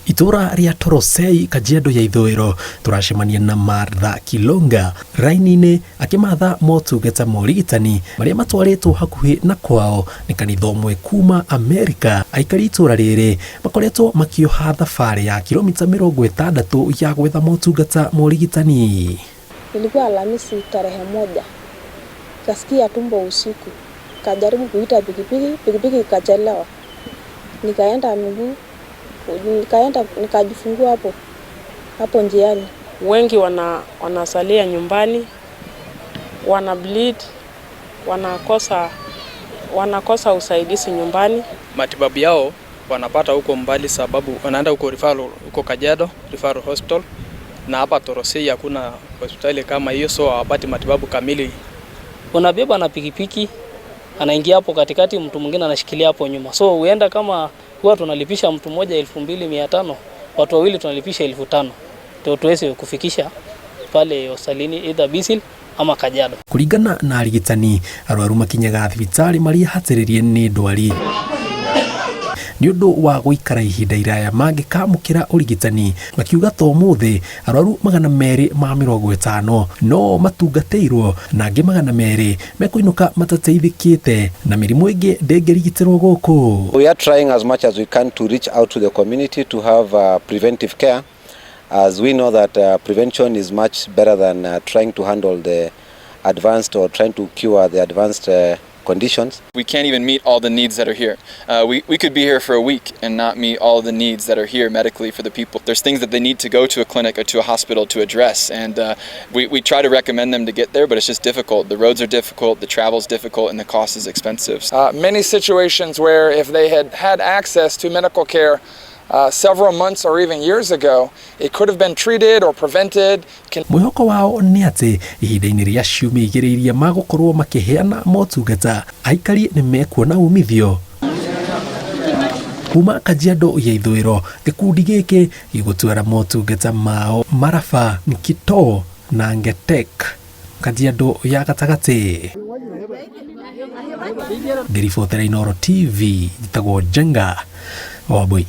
Itũra rĩa Torosei, Kajiado ya Ithũĩro, tũracemania na Martha Kilonga raini-inĩ akĩmatha motungata ma ũrigitani marĩa matwarĩtwo hakuhĩ na kwao nĩ kanitha ũmwe kuma Amerika. Aikari itũra rĩrĩ makoretwo makĩoha thabarĩ ya kilomita 60 ya gwetha motungata ma ũrigitani. Ilikuwa Alhamisi tarehe 1, kasikia tumbo usiku, kajaribu kuita pikipiki, pikipiki ikachelewa, nikaenda miguu, nikaenda nikajifungua hapo hapo njiani. Wengi wanasalia nyumbani, wana bleed, wanakosa usaidizi nyumbani. Matibabu yao wanapata huko mbali, sababu wanaenda huko referral huko Kajiado Referral Hospital, na hapa Torosei hakuna hospitali kama hiyo, so hawapati matibabu kamili. Unabeba na pikipiki, anaingia hapo katikati, mtu mwingine anashikilia hapo nyuma, so huenda kama huwa tunalipisha mtu mmoja 2500, watu wawili tunalipisha 5000 ndio tuweze kufikisha pale hospitalini, either Bisil ama Kajiado. Kũringana na arigitani, arwaru makinyaga thibitarĩ marĩ hatĩrĩrie nĩ ndwari nĩ ũndũ wa gũikara ihinda iraya mangĩkamũkĩra ũrigitani. Makiuga ta ũmũthĩ arwaru 250 no matungatĩirwo na angĩ 200 mekũinũka matateithĩkĩte na mĩrimũ ĩngĩ ndĩngĩrigitĩrwo gũkũ. We are trying as much as we can to reach out to the community to have preventive care, as we know that prevention is much better than trying to handle the advanced or trying to cure the advanced conditions. We can't even meet all the needs that are here. We could be here for a week and not meet all the needs that are here medically for the people. There's things that they need to go to a clinic or to a hospital to address, and we try to recommend them to get there, but it's just difficult. The roads are difficult, the travel's difficult, and the cost is expensive. Many situations where if they had had access to medical care several months or even years ago, it could have been treated or prevented. Mwĩhoko wao nĩ atĩ ihinda-inĩ rĩa ciumia 2 iria magũkorwo makĩheana motungata, aikari nĩ mekuona umithio. Kuma Kajiado ya Ithũĩro, gĩkundi gĩkĩ gĩgũtwara motungata mao Maraba, Nkito na Ngetek, Kajiado ya gatagatĩ. Ngĩribotera Inooro TV, njĩtagwo Njenga Wambui.